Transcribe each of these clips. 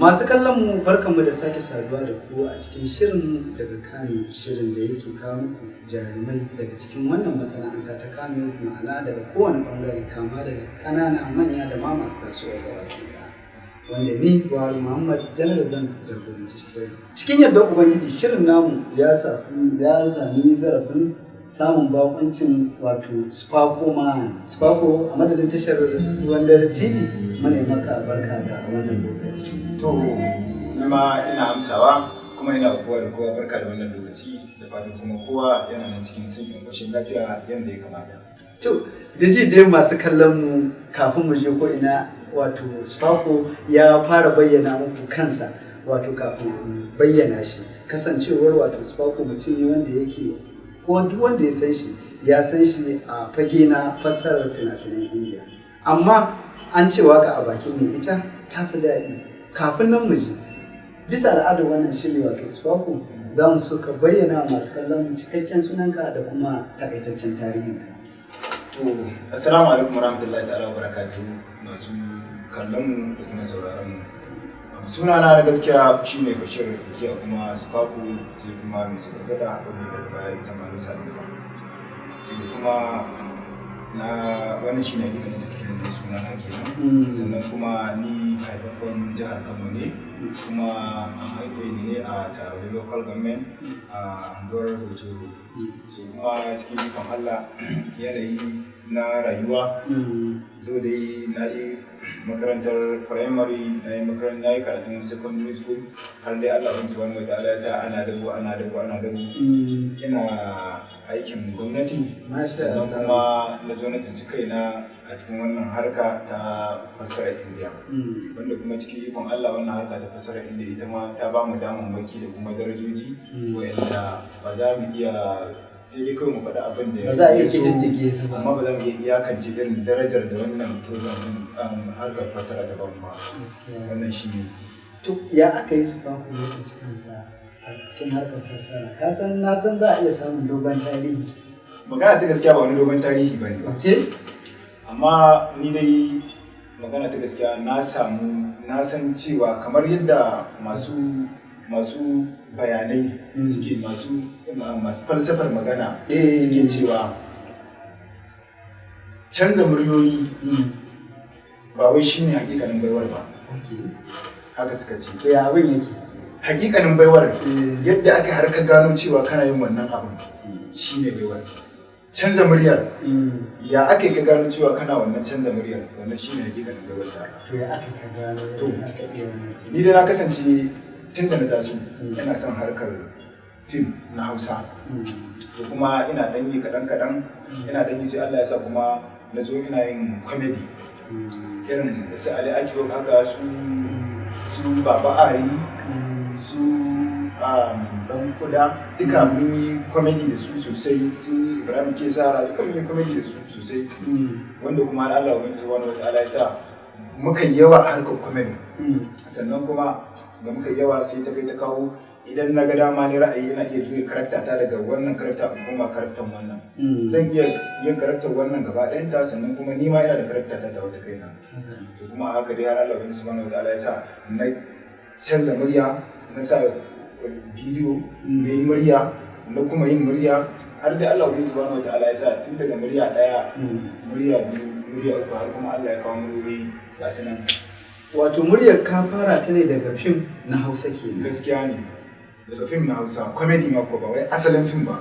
Masu kallon mu, barkanmu da sake saduwa da ku a cikin shirin Daga Kano, shirin da yake kawo muku jarumai daga cikin wannan masana'anta ta Kano, ma'ana daga kowane bangare, kama daga kanana, manya da ma masu tasowa gaba ɗaya. Wanda ni Buhari Muhammad Janar zan jagoranci shirin. Cikin yardar Ubangiji, shirin namu ya sami zarafin samun bakuncin wato Spako Man. Spako, a madadin tashar Ruwan Dare TV, muna yi maka barka da wannan lokaci. To, ni ma ina amsawa kuma ina kowa da kowa barka da wannan lokaci, da fatan kuma kowa yana nan cikin sinkin ƙoshin lafiya yadda ya kamata. To, da ji dai masu kallon mu, kafin mu je ko ina, wato Spako ya fara bayyana muku kansa, wato kafin in bayyana shi. Kasancewar wato Spako mutum ne wanda yake ko duk wanda ya san shi ya san shi a fage na fassarar fina-finan Indiya. Amma an ce waka a bakin mai ita ta fi daɗi. Kafin nan mu je, bisa al'adar wannan shiri, wato Spako, za mu so ka bayyana masu kallon mu cikakken sunanka da kuma takaitaccen tarihinka. To, assalamu alaikum warahmatullahi ta'ala wa barakatuhu, masu kallon mu da kuma sauraron mu. Sunana na gaskiya shine Bashir Kiya, kuma Spaku, sai kuma mai sabargada wanda daga baya ita ma na sami ta. To, kuma na wannan shine hakikanin cikakken sunana kenan. Sannan kuma ni haifaffen jihar Kano ne, kuma an haife ni ne a Tarauni Local Government, a unguwar Hotoro. So kuma cikin ikon Allah, yanayi na rayuwa, dole na yi makarantar primary, na yi makarantar, na yi karatun secondary school, har dai Allah subhanahu wa ta'ala ya sa ana dabo, ana dabo, ana dabo, ina aikin gwamnati. Masha Sannan Allah. kuma na zo na tsinci kaina a cikin wannan harka ta fassarar Indiya, wanda kuma cikin ikon Allah wannan harka ta fassarar Indiya ita ma ta ba mu damammaki da kuma darajoji wa'anda ba za mu iya, sai dai kawai mu faɗi abin da Ba za a iya ya zo, ƙididdige su ba. Amma ba za mu iya iyakance irin darajar da wannan program din, harkar fassara ta bamu ba. Wannan shi ne. To, ya aka yi Spako ya tsinci kansa a cikin harkar fassara? Ka san, na san za a iya samun dogon tarihi. Magana ta gaskiya, ba wani dogon tarihi ba ne ba. Amma ni dai magana ta gaskiya, na samu, na san cewa kamar yadda masu bayanai suke, masu falsafar magana suke cewa canza muryoyi ba wai shine hakikanin baiwar ba. Haka suka ce. To, ya abin yake? Hakikanin baiwar, yadda aka har ka gano cewa kana yin wannan abin, shine baiwar. Canza muryar, ya aka yi ka gano cewa kana wannan canza muryar, wannan shine hakikanin baiwar ta. To, ya aka ka gano To, yadda aka iya wannan ce? Ni dai na kasance tun da na taso ina son harkar fim na Hausa. To, kuma ina dan yi kaɗan kaɗan, ina dan yi, sai Allah ya sa kuma na zo ina yin comedy, irin su Ali Artwork haka, su Baba Ari, su Dan Kuda, duka mun yi comedy da su sosai, su Ibrahim Kesara, duka mun yi comedy da su sosai, wanda kuma har Allah ubangiji subhanahu wataala ya sa muka yi yawa a harkar comedy. Sannan kuma da muka yi yawa, sai ta kai ta kawo idan na ga dama ne ra'ayi, ina iya juya character ta daga wannan character in koma character wannan. Zan iya yin character wannan gaba ɗayanta, sannan kuma ni ma ina da character ta ta wata kaina. To, kuma a haka dai har Allah ubangiji subhanahu wataala ya sa na canza murya, na sa bidiyo, na yi murya, na kuma yin murya, har dai Allah ubangiji subhanahu wataala ya sa tun daga murya ɗaya, murya biyu, murya uku, har kuma Allah ya kawo muryoyi ga su nan. Wato muryar ka fara ta ne daga fim na Hausa kenan? Gaskiya ne, daga fim na Hausa, comedy ma ko, ba wai asalin fim ba.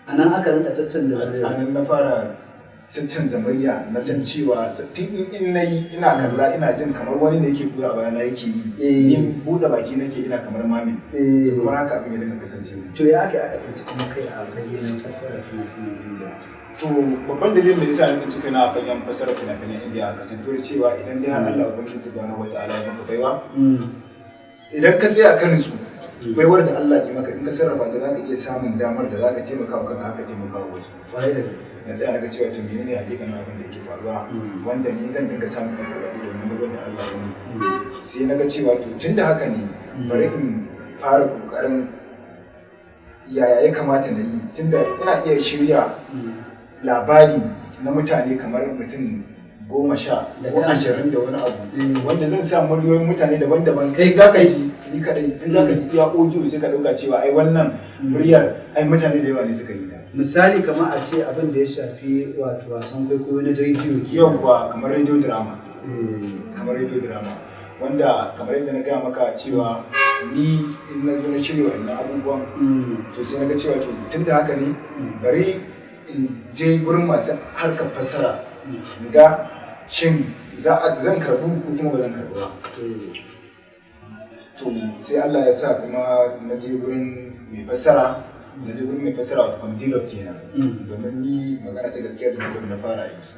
A nan aka rinka caccanja A muryar? nan na fara cancanza murya. Na san cewa tun in na yi, ina kalla, ina jin kamar wani ne yake buɗe a bayana yake yi. Ni buɗe baki nake ina kamar mami. Kamar haka abin ya dinga kasance mu. To, ya aka tsinci kuma kai a fage na fassara fina-finan Indiya? To, babban dalilin da yasa na tsinci kaina a fagen fassara fina-finan Indiya, kasantuwar cewa idan dai har Allah ubangiji subhanahu wata'ala ya maka baiwa, idan ka tsaya ka nutsu, baiwar da Allah ya maka, in ka sarrafa ta, zaka iya samun damar da zaka taimaka wa kanka, haka taimaka wa wasu. Kwarai da gaske. Na tsaya naga cewa to, menene hakikanin abin da yake faruwa wanda ni zan dinga samun ɗan kuɗaɗe da wannan baiwar da Allah ya yi? Sai naga cewa to, tunda haka ne, bari in fara kokarin yaya ya kamata na yi, tunda ina iya shirya labari na mutane kamar mutum 10 Da ko kanka. 20 da wani abu, wanda zan sa muryoyin mutane daban-daban. Kai Za ka kaɗai. ji ni kadai, in za ka ji iya audio sai ka ɗauka cewa ai wannan muryar ai mutane da yawa ne suka yi ta. Misali kamar a ce abin da ya shafi wato wasan kwaikwayo na rediyo ke. Yauwa, kamar radio drama, kamar radio drama wanda kamar yadda na gaya maka cewa ni in na zo na shirya wannan abubuwan, to sai na ga cewa to tunda haka ne, bari in je gurin masu harkar fassara in ga shin za a zan karbu ko kuma ba zan karbu ba. To sai Allah ya sa kuma na je gurin mai fassara, na je gurin mai fassara, wato kuma Dilop kenan. Domin ni magana ta gaskiya, da Dilop na fara aiki.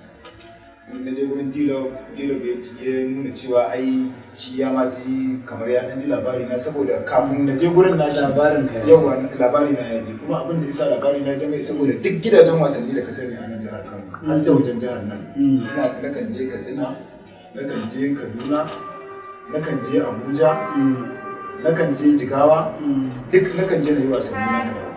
Na je gurin Dilop, Dilop ya nuna cewa ai shi ya ma ji kamar ya dan ji labari na, saboda kafin na je gurin nashi Labarin ka ya ji. Yawa, labari na ya ji. Kuma abin da isa labari na ya mai, saboda duk gidajen wasanni da ka sani a nan jihar Kano har da wajen jihar nan, ina nakan je Katsina, nakan je Kaduna, nakan je Abuja, nakan je Jigawa, duk nakan je na yi wasanni na daban.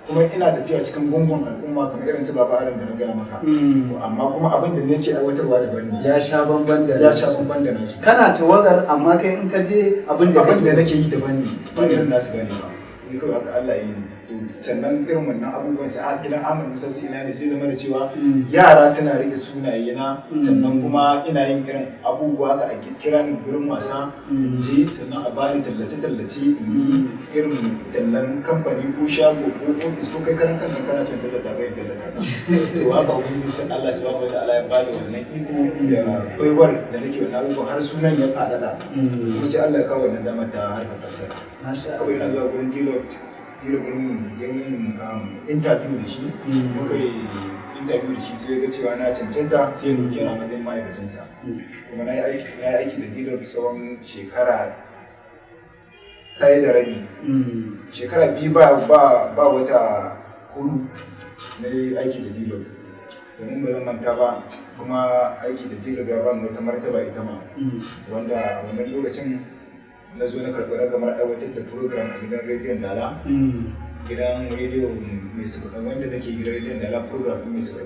Kuma ina tafiya cikin gungun al'umma kamar irin su Baba Adam da na gaya maka. Amma kuma abin da nake aiwatarwa daban ne. Ya sha bamban da Ya sha bamban da nasu. Kana tawagar, amma kai in ka je abin da Abin da kake nake yi daban ne, ba irin nasu bane ba. Ni kawai haka Allah ya yi ni. To sannan irin wannan abubuwan sai a gidan Ahmad Musa sai ina ne, sai zama da cewa yara suna rike sunaye na. Sannan kuma ina yin irin abubuwa haka, a kira ni gurin wasa in je, sannan a bani tallace tallace in yi irin tallan kamfani ko shago ko ofis ko kai karan kanka kana son tallata kai tallata ka. To haka ubangiji sai Allah subhanahu wa ta'ala ya bani wannan iko da baiwar da nake wannan abubuwan har sunan ya faɗaɗa. Kuma sai Allah ya kawo wannan dama ta harkar fassara. Masha Kawai ina zuwa gurin Dilo, Dilo gurin interview da shi. Muka yi interview da shi, sai ya ga cewa na cancanta, sai ya dauke ni a matsayin ma'aikacinsa. Kuma na yi aiki da Dilo tsawon shekara 1.5, shekara 2 ba wata 4 na yi aiki da Dilo. Domin ba zan manta ba, kuma aiki da Dilo ya bani wata martaba ita ma, wanda a wannan lokacin na zo na karɓi ragamar aiwatar da program a gidan rediyon Dala, gidan rediyo mai suka wanda nake gidan rediyon Dala, program ɗin mai suka.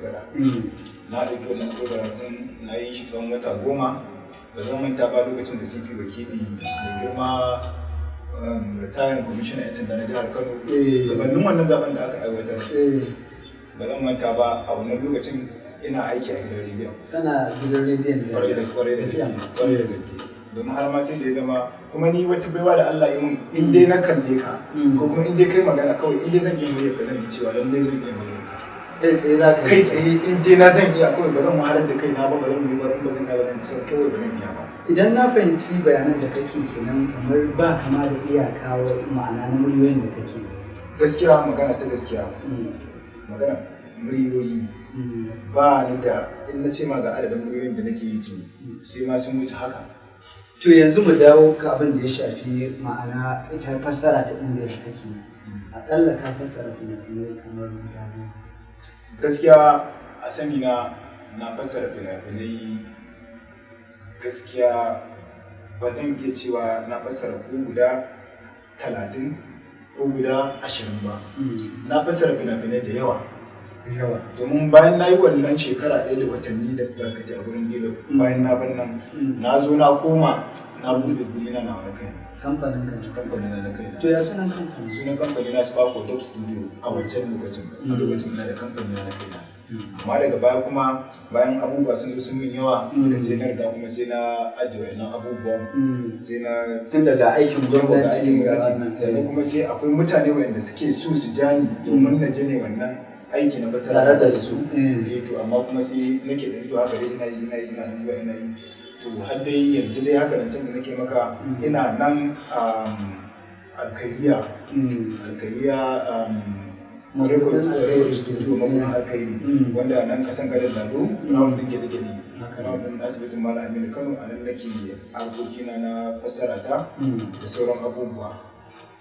Na ɗauki wannan program ɗin, na yi shi tsawon wata 10. Ba zan manta ba, lokacin da CP Wakili mai girma, retired commissioner 'yan sanda na jihar Kano, gabanin wannan zaben da aka aiwatar, ba zan manta ba, a wannan lokacin ina aiki a gidan rediyon. Kana gidan rediyon da Kwarai da gaske, kwarai da gaske. Domin har ma sai da ya zama kuma ni wata baiwa da Allah ya mun, in dai na kalle ka ko kuma in dai kai magana kawai, in dai zan iya muryar ka, zan ji cewa lallai zan iya muryar ka. Kai tsaye za ka yi. Kai tsaye, in dai na zan iya kawai, ba zan wahalar da kaina ba, ba zan yi ba. In ba zan iya ba, zan ce kawai ba zan iya ba. Idan na fahimci bayanan da kake kenan, kamar ba kama da iyaka ma'ana na muryoyin da kake. Gaskiya, magana ta gaskiya, magana muryoyi, ba ni da, in na ce ma ga adadin muryoyin da nake yi, to sai ma sun wuce haka. To yanzu mu dawo ka abin da ya shafi ma'ana ita fassara ta inda kake. Aƙalla ka fassara fina-finai kamar guda nawa? Gaskiya a sani na, na fassara fina-finai, gaskiya ba zan iya cewa na fassara ko guda 30 ko guda 20 ba. Na fassara fina-finai da yawa. Yawa. Domin bayan na yi wannan shekara 1 da watanni da barkatai a gurin Dilo, bayan na bar nan, na zo na koma na buɗe guri na nawa na kaina. Kamfanin ka. Kamfanin na na kaina. To ya sunan kamfanin? Sunan kamfani na Sparko Top Studio a wancan lokacin. A lokacin na da kamfani na na kaina. Amma daga baya kuma, bayan abubuwa sun zo sun min yawa, daga sai na riga kuma sai na ajiye wannan abubuwan, sai na Tun daga aikin yawa ga gwamnati aikin ga gwamnati. wannan. Sannan kuma sai akwai mutane waɗanda suke so su ja ni domin na je ne wannan aiki na basara Tare da su. Eh, to amma kuma sai nake da zuwa haka dai, ina yi, ina yi, ina zuwa ina yi, to har dai yanzu dai haka nan da nake maka, ina nan Alkairiya, Alkairiya Mabuɗin record Alkhairi. Record studio, Mabuɗin Alkhairi, wanda nan kasan gadon Lado, round din gede-gede, round din asibitin Malam Aminu Kano, a nan nake harkokina na fassara ta da sauran abubuwa.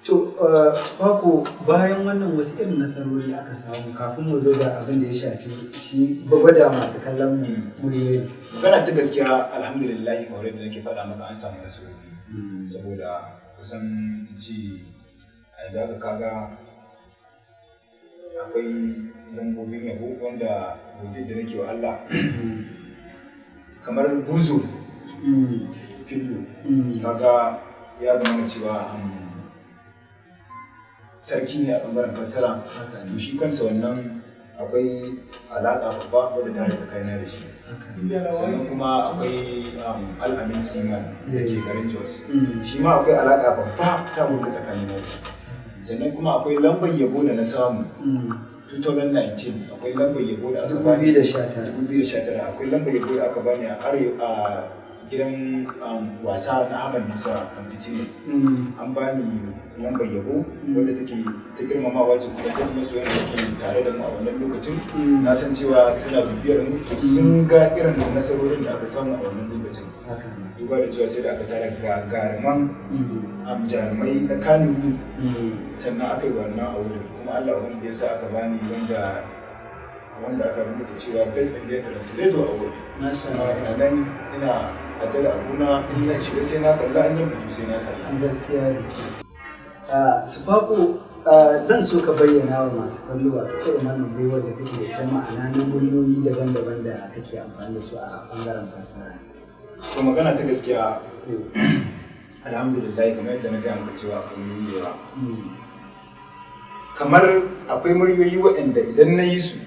To, Spako, bayan wannan wasu irin nasarori aka samu kafin mu zo ga abin da ya shafi shi gwada masu kallon mu muryoyin? Magana ta gaskiya, alhamdulillah, kamar yadda nake faɗa maka, an samu nasarori, saboda kusan in ce a yanzu haka kaga akwai lambobin yabo wanda godiyar da nake wa Allah. Kamar Buzo Fillo, kaga ya zama na cewa sarki ne a ɓangaren fassara. To shi kansa wannan akwai alaƙa babba wadda ta haɗa kaina da shi. Sannan kuma akwai Al'amin Siman da ke garin Jos, shi ma akwai alaƙa babba ta buɗe tsakanina da su. Sannan kuma akwai lambar yabo da na samu 2019, akwai lambar yabo da aka bani 2019. 2019, akwai lambar yabo da aka bani a arewa a gidan wasa na Ahmad Musa Competitions. An bani lambar yabo wadda take ta girmamawa ce, kuma ta masoyan da suke tare da mu a wannan lokacin, na san cewa suna bibiyar mu, to sun ga irin nasarorin da aka samu a wannan lokacin, duba da cewa sai da aka tara gagaruman jarumai na Kannywood sannan aka yi wannan a wurin. Kuma Allah wanda ya sa aka bani wanda aka rubuta cewa Best Indian Translator a wurin. Masha Kuma Allah. ina nan ina ajiye da abuna, in na shiga sai na kalla, in zan fito sai na kalla. Gaskiya ne. Sufako, zan so ka bayyana wa masu kallo wato irin wannan baiwar da kake da ita, ma'ana na muryoyi daban-daban da kake amfani da su a bangaren fassara. To, magana ta gaskiya, alhamdulillah, kamar yadda na gaya maka cewa akwai muryoyi da yawa. Kamar akwai muryoyi waɗanda idan na yi su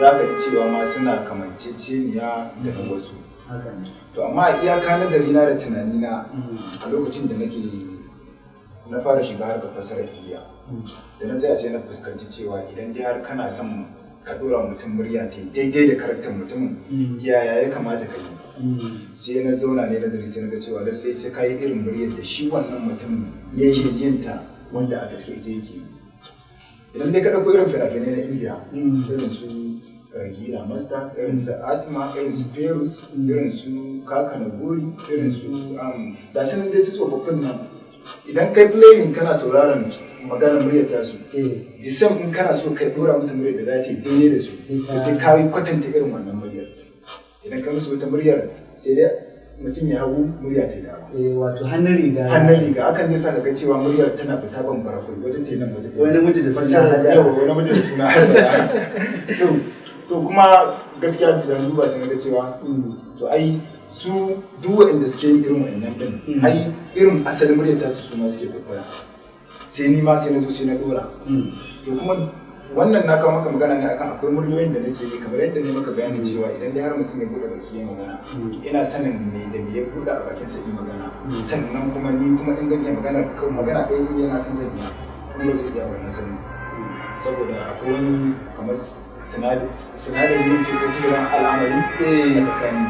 za ka ji cewa ma suna kamanceceniya da na wasu. Haka ne. To amma a iyaka nazarina da tunanina a lokacin da nake na fara shiga harkar fassarar Indiya, da na tsaya sai na fuskanci cewa idan dai har kana son ka dora mutum murya ta yi daidai da karakter mutumin, yaya ya kamata ka yi? Sai na zauna ne nazari, sai na ga cewa lallai sai ka yi irin muryar da shi wannan mutumin yake yin ta, wanda a gaske ita yake yi. Idan dai ka ɗauko irin fina-finai na Indiya, irin su Rangila Master, irin su Atma, irin su Ferus, irin su Kaka Nagori, irin su da sanin dai su tsofaffin nan, idan kai playing kana sauraron maganar muryar tasu, the same, in kana so ka dora musu muryar da za ta yi daidai da su, to sai ka yi kwatanta irin wannan muryar. Idan ka musu wata muryar, sai dai mutum ya hagu, murya ta yi dama. Eh, wato hannun riga. Hannun riga. Akan zai sa ka ga cewa muryar tana fita bambara kwai, wata ta yi nan, wata ta yi Wani namiji da suna Fassarar- Hajara. Yawa, wani namiji da suna Hajara. To kuma gaskiya da duba sai na ga cewa to ai su duk waɗanda suke yin irin waɗannan din, ai irin asalin muryar tasu su ma suke kwaikwaya. Sai ni ma sai na zo sai na dora. To kuma wannan na kawo maka magana ne akan akwai muryoyin da nake yi, kamar yadda ne maka bayani cewa idan dai har mutum ya buɗe baki ya magana, ina sanin me da me ya buɗe a bakin sa yi magana. Sannan kuma ni kuma in zan iya magana, kawai magana ɗaya in yana son zan iya, kuma zai iya wannan sanin, saboda akwai wani kamar sinadari ne ce ko sirrin al'amari a tsakani,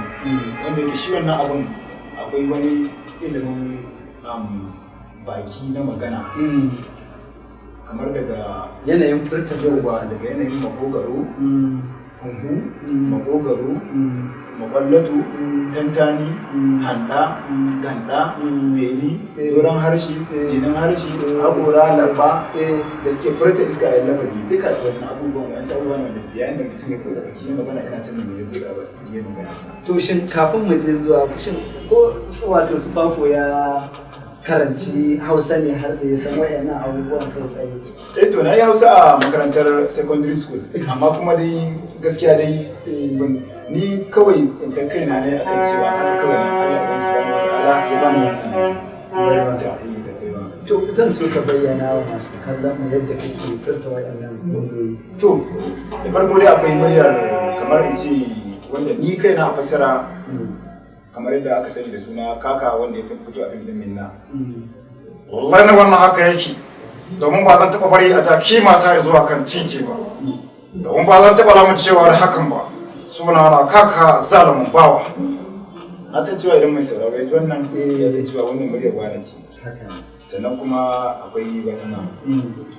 wanda yake shi wannan abun akwai wani ilimin baki na magana, kamar daga Yanayin furta yauwa, sauti. Daga yanayin makogaro, hunhu, makogaro, makwallatu, tantani, handa, ganda, beli, doron harshe, tsinin harshe, haƙora, labba da suke furta iska a lafazi. Duka wannan abubuwan wani abubuwa ne wanda yayin da mutum ya buɗe baki ya magana, ina sanin me ya buɗe baki ya magana sa. To shin kafin mu je zuwa, shin ko wato Sufafo ya karanci Hausa ne har da ya san wayannan abubuwan kai tsaye? Eh, to na yi Hausa a makarantar secondary school, amma kuma dai gaskiya dai ni kawai tsintar kaina ne akan cewa haka kawai na Allah ubangiji subhanahu wa ta'ala ya bani wannan baiwa ta yi da baiwa. To zan so ka bayyana wa masu kallon mu yadda kake furta wayannan muryoyi. To da farko dai akwai muryar, kamar in ce wanda ni kaina a fassara, kamar yadda aka sani da suna Kaka, wanda ya fito a fim din Minna. Wallahi na wannan haka yake, domin ba zan taɓa bari a ja kima ta zuwa kan titi ba, domin ba zan taɓa lamuncewa da hakan ba. Suna na Kaka Zalimin Bawa. Na san cewa idan mai sauraro ya ji wannan, ya san cewa wannan muryar wane ce. Haka ne. Sannan kuma akwai wata ma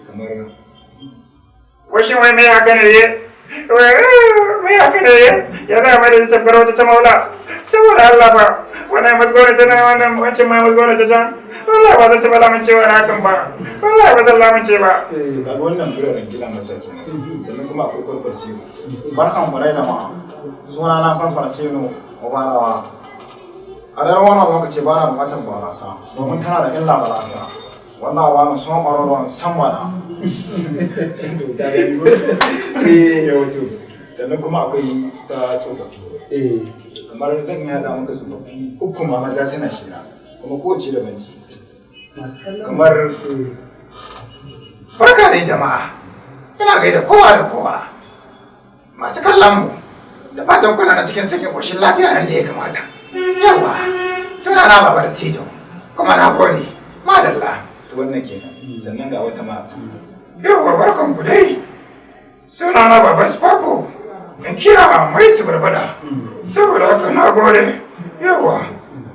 kamar Washin wai mai haka ne ye? Wai mai haka ne ye? Ya za a mai da ita wata ta maula? Saboda Allah ba, wannan mazgona ta nan, wannan wancan ma mazgona ta can. Wallahi ba zan taɓa lamuncewa da hakan ba. Wallahi ba zan lamunce ba. To kaga wannan muryar Rangila Master kenan. Sannan kuma akwai Kwarkwar Sino. Barkan ku dai jama'a. Suna na Kwarkwar Sino Obarawa. A daren wannan lokaci ba na bukatar barasa domin tana da illa ga lafiya. Wannan ba na son ɓararwan san bana. To ta gani ko? Yawa, to sannan kuma akwai ta tsofaffi. Kamar zan iya haɗa maka tsofaffi uku ma maza suna hira, kuma kowace daban ce. Masu kallon Kamar barka dai jama'a, ina gaida kowa da kowa masu kallon mu, da fatan kuna na cikin sakin koshin lafiya yadda ya kamata. Yawa, suna na Baba da Tijo, kuma na gode, madalla. To wannan kenan. Sannan ga wata ma. Yawwa, barkan ku dai. Suna na Baba Spako. In kira mai su barbada. Saboda haka na gode. Yawwa,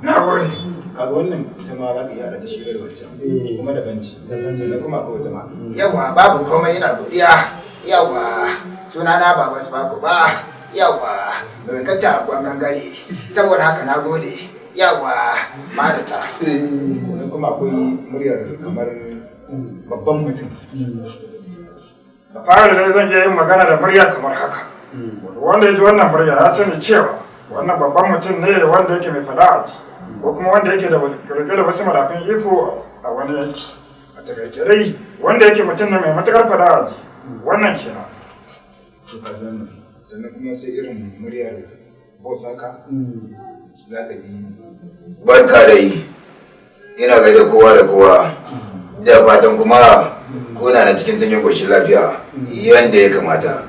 na gode. Kaga wannan ita ma za ka iya haɗa ta shira da wancan, kuma daban ce. Sannan kuma akwai wata ma. Yawa, babu komai, ina godiya. Yawa, sunana Baba Spako ba. Yawa, bai kanta a gangare. Saboda haka na gode. Yawa, madalla. Sannan kuma akwai muryar kamar babban mutum. Da fara dai zan iya yin magana da murya kamar haka. Wanda ya ji wannan murya ya sani cewa wannan babban mutum ne wanda yake mai fada a ji, ko kuma wanda yake da rike da wasu madafin iko a wani yanki. A takaice dai, wanda yake mutum ne mai matukar fada a ji. Wannan kenan. To ka wannan. Sannan kuma sai irin muryar boss haka, za ka ji. Barka dai. Ina gaida kowa da kowa. Da fatan kuma kuna na cikin sanyin koshin lafiya yanda ya kamata.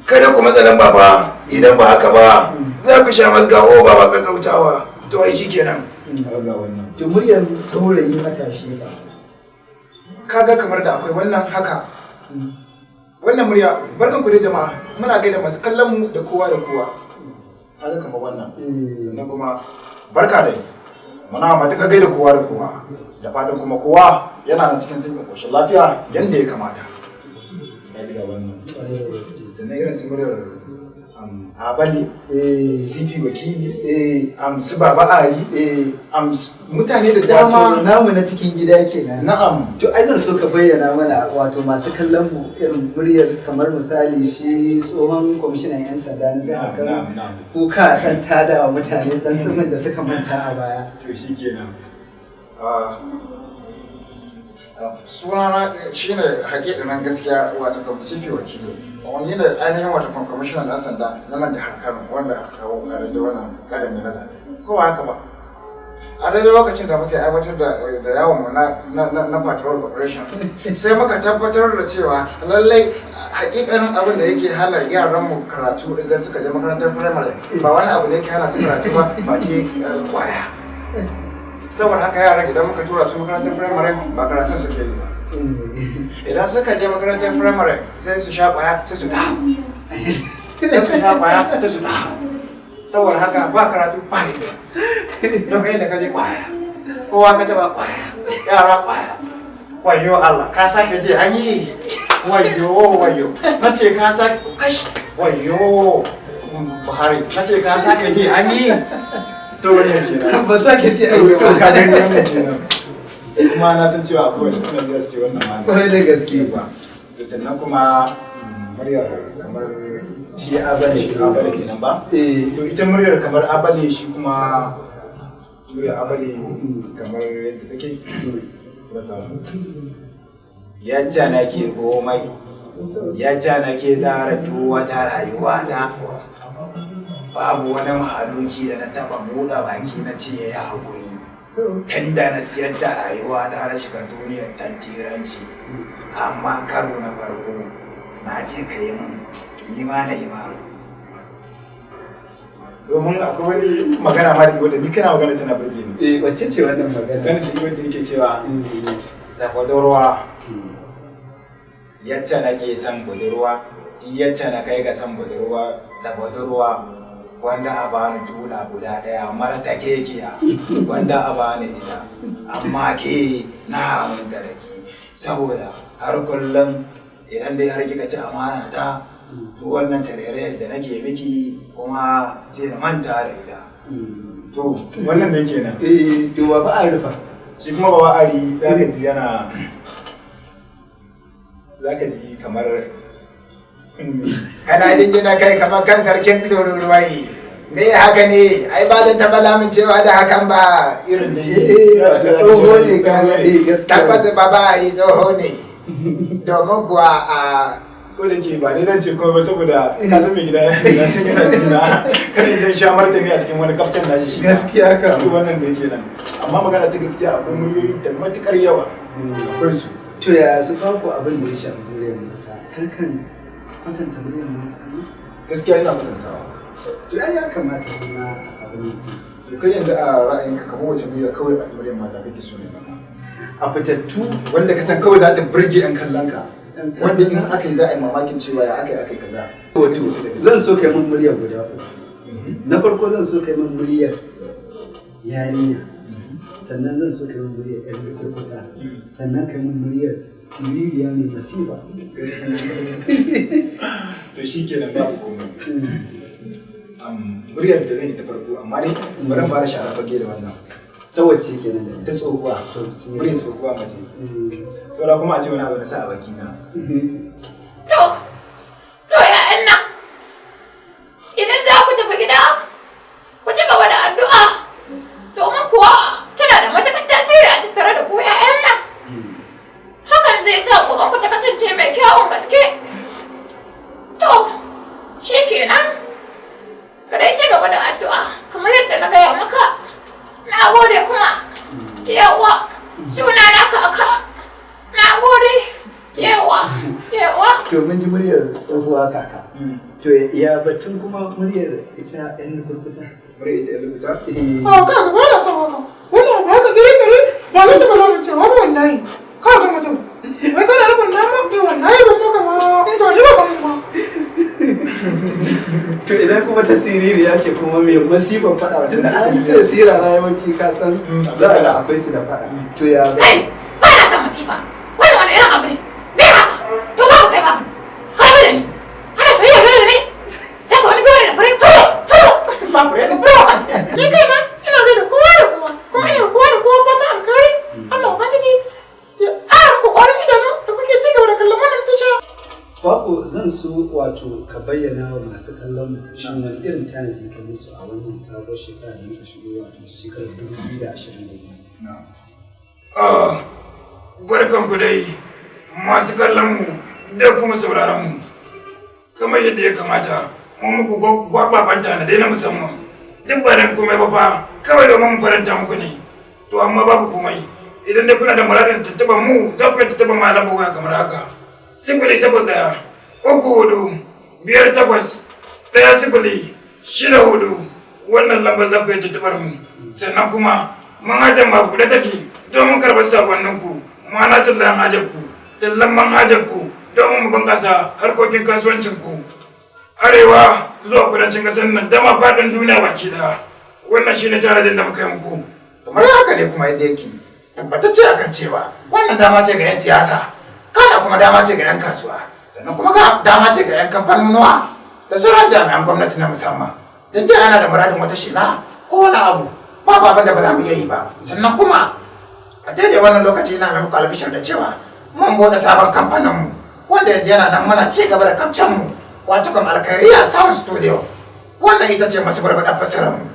Kada ku matsa lamba ba, idan ba haka ba za ku sha mazgawo ba ba gaggautawa. To ai shikenan. Ga wannan. To muryar saurayi matashi ba? Kaga kamar da akwai wannan haka. Wannan murya, barkan ku dai jama'a, muna gaida masu kallon mu da kowa da kowa. Kaga kamar wannan. Sannan kuma barka dai. Muna matuƙar gaida kowa da kowa. Da fatan kuma kowa yana nan cikin sanyin koshin lafiya yanda ya kamata. Ya ji ga wannan. Sannan irin su muryar Abali, CP Wakili, su Baba Ari, mutane da Wato dama. namu na cikin gida kenan. Na'am. To ai zan so ka bayyana mana, wato masu kallon mu, irin muryar kamar misali shi tsohon kwamishinan 'yan sanda na jihar Kano. Na'am, na'am. Ko ka dan tada wa mutane dan tsimin da suka manta a baya. To shi kenan. Sunana shine hakikanin gaskiya, wato kam CP Wakili, wani ne ainihin wato kam kwamishinan ɗan sanda na nan jihar Kano, wanda aka kawo a daidai wannan ƙarami na zaɓe, ko ba haka ba? A daidai lokacin da muke aiwatar da yawon mu na patrol operation, sai muka tabbatar da cewa lallai hakikanin abin da yake hana yaran mu karatu idan suka je makarantar firamare ba wani abu ne yake hana su karatu ba face kwaya. Saboda haka yaran idan muka tura su makarantar firamare ba karatun suke yi ba. Idan suka je makarantar firamare sai su sha kwaya, sai su dawo, sai su sha kwaya, sai su dawo. Saboda haka ba karatu ba riba. Lokacin da ka je kwaya, kowa ka taba kwaya, yara kwaya. Wayo Allah, ka sake je an yi, wayo wayo, na ce ka sake kash, wayo Buhari, na ce ka sake je an yi. To wannan kenan. Ba za ka ce To ai to ba. Ka gani, wannan kenan. Kuma na san cewa akwai wanda suna zuwa su ce wannan ma ne. Kwarai da gaske. Ba. To sannan kuma muryar kamar Shi Abale. Shi Abale kenan ba? Eh. To ita muryar kamar Abale, shi kuma muryar Abale kamar yadda take. Yacca nake komai, yacca nake tsara duk wata rayuwata. Babu wani mahaluki da na taba buɗe baki na ce ya yi haƙuri. Tun da na siyar da rayuwata na shiga duniyar tantiranci. Amma karo na farko na ce ka yi min, ni ma na yi ma. Domin akwai wani magana ma da wanda ni kana magana tana burge ni. Eh, wacce ce wannan magana? Magana da wanda yake cewa da budurwa, Yacca nake son budurwa, duk yacca na kai ga son budurwa da budurwa, wanda a bani tula guda ɗaya mara ta kekiya, wanda a bani ita, amma ke na aminta da ke, saboda har kullum idan dai har kika ci amana ta, to wannan tarairayar da nake miki kuma sai na manta da ita. To wannan ne kenan. Eh, to Baba a rufa. Shi kuma Baba Ari zaka ji yana, zaka ji kamar Kana jinjina kai kamar kan sarkin tururuwai, me haka ne? Ai ba zan taɓa lamuncewa da hakan ba. Irin da Eh, wato tsoho ne ka ga, eh, gaskiya. Tabbata Baba Ari tsoho ne, domin kuwa a Ko da ke ba ni zan ce komai ba saboda ka san mai gida na san yana jina, kar in je sha martani a cikin wani kafcan nashi shi ma. Gaskiya kam. To wannan da yake nan, amma magana ta gaskiya akwai muryoyi da matukar yawa, akwai su. To ya su baku abin da ya shafi muryar mata, kakan kwatanta muryar mata ne? Gaskiya ina kwatantawa. To ai ya kamata su ma abin da To kai yanzu a ra'ayinka kamar wace murya kawai a muryar mata kake so ne maka? A fitattu. Wanda ka san kawai za ta burge yan kallon ka, Yan kallon wanda in aka yi za a yi mamakin cewa ya aka yi aka yi kaza. Wato zan so kai mun murya guda uku. Na farko zan so kai mun muryar yarinya, sannan zan so kai mun muryar yar kurkuta, sannan kai mun muryar siririya mai masifa. To shi kenan, babu komai. Muryar da zan yi ta farko, amma dai bari in fara shara fage da wannan. Ta wacce kenan da Ta tsohuwa. To, bismillah. Muryar tsohuwa mace. Saura kuma a ce wani abu na sa a baki na. To, ‘ya'yan nan, idan za ku tafi gida, ku ci gaba da addu'a, domin kuwa tana da matuƙar tasiri a tattare da ku ‘ya'yan nan. Hakan zai sa gobe ku ta kasance mai kyawun gaske. To, shi kenan, ka dai ci gaba da addu'a, kamar yadda na gaya maka. Na gode kuma, yawa, suna na kaka, na gode, yawa, yawa. To mun ji muryar tsohuwa kaka. To ya batun kuma muryar ita yan kurkuta? Muryar ita yan rubuta. A ka ga ba na son haka. Wannan abu haka gare gare ba zai taɓa lalacewa ba wallahi. Ka ga mutum. Wai kana nufin na ma to wallahi ban maka ba. To ni ba ban ba. To idan kuma ta siririya ce kuma mai masifan faɗa, tunda an ce sirara yawanci ka san za a ga akwai su da faɗa. To ya Kai, ba na son masifa. Wannan wani irin abu ne? Me haka? To babu kai babu. Kai ba da ni. Ana soyayya dole ne. Sai ka wani dole da fure fure fure. Ba fure Fure. Ni kaina ina gaida kowa da kowa kuma ina kowa da kowa fatan alkhairi. Allah Ubangiji ya tsara muku ƙwarin idanu da kuke ci gaba da kallon wannan tasha. Spako, zan so wato ka bayyana wa masu kallon mu shin wani irin tanadi ka musu a wannan sabuwar shekara da muka shigo, wato shekarar 2022. Ah, barkanku dai masu kallon mu da kuma sauraron mu. Kamar yadda ya kamata, mun muku gwababan tanadai na musamman. Duk ba dan komai ba fa, kawai domin mu faranta muku ne. To amma babu komai. Idan dai kuna da muradin tuntuɓar mu, za ku iya tuntuɓar malam waya kamar haka. 08134581064, wannan lambar za ku iya tuntuɓar mu. Sannan kuma manhajar ma buɗe take domin karɓar sakonninku, ma'ana tallan hajar ku, tallan manhajar ku, domin mu bunƙasa harkokin kasuwancin ku. Arewa zuwa kudancin ƙasar nan da ma faɗin duniya baki ɗaya. Wannan shine tanadin da muka yi muku. Kamar haka ne kuma yadda yake tabbatacce akan cewa wannan dama ce ga 'yan siyasa, kana kuma dama ce ga 'yan kasuwa, sannan kuma ga dama ce ga 'yan kamfanonuwa da sauran jami'an gwamnati na musamman. Duk da ana da muradin wata shela ko wani abu, babu abin da ba za mu iya yi ba. Sannan kuma a daidai wannan lokaci ina mai muku albishir da cewa mun buɗe sabon kamfaninmu wanda yanzu yana nan muna ci gaba da kamcenmu, wato kam Alkhairiya Sound Studio. Wannan ita ce masu barbaɗar fasararmu.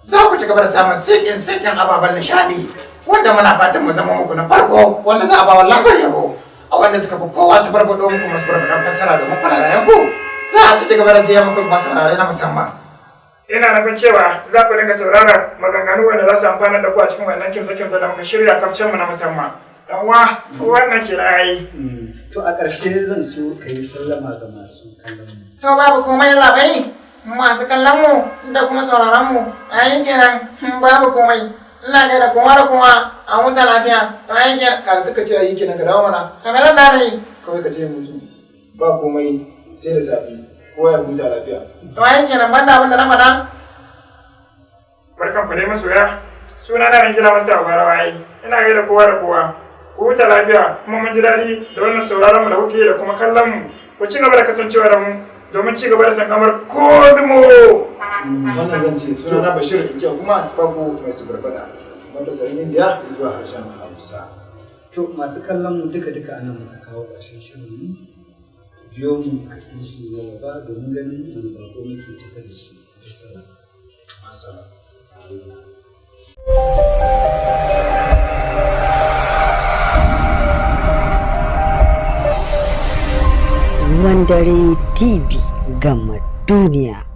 Za ku ci gaba da samun sikin sikin ababen nishaɗi wanda muna fatan mu zama muku na farko wanda za a ba wa lambar yabo a wanda suka fi kowa su barbaɗo muku masu barbaɗan fassara, domin fararen ku za su ci gaba da jiya muku masu saurare na musamman. Ina nufin cewa za ku dinga saurara maganganu wanda za su amfana da ku a cikin wannan kimsa-kimsa da muka shirya kafcen mu na musamman. Dan uwa, wannan ke na yi. To a ƙarshe zan so ka yi sallama ga masu kallon mu. To babu komai labai, masu kallon mu da kuma sauraron mu a kenan, babu komai, ina gaida kowa da kowa, a huta lafiya. To a kenan. Ka kaka ce ayi kenan, ka dawo mana. To me zan da yi? Kawai ka ce musu ba komai, sai da safe, kowa ya huta lafiya. To a kenan, banda abin da na faɗa. Barkan ku dai masoya. Suna na Rangila Masta Obarawaye. Ina gaida kowa da kowa. Ku huta lafiya, kuma mun ji daɗi da wannan sauraron mu da kuke yi da kuma kallon mu. Ku ci gaba da kasancewa da mu domin ci gaba da sankamar Kodumo. Wannan zan ce suna na Bashir Inkiya, kuma Spako mai su barbada mafasarin Indiya zuwa harshen Hausa. To masu kallon mu, duka duka anan muka kawo ƙarshen shirin mu. Biyo mu a cikin shiri na gaba domin ganin wani bako muke tafe da shi. Bisalam. Masala. Cikin Dare TV, gama duniya.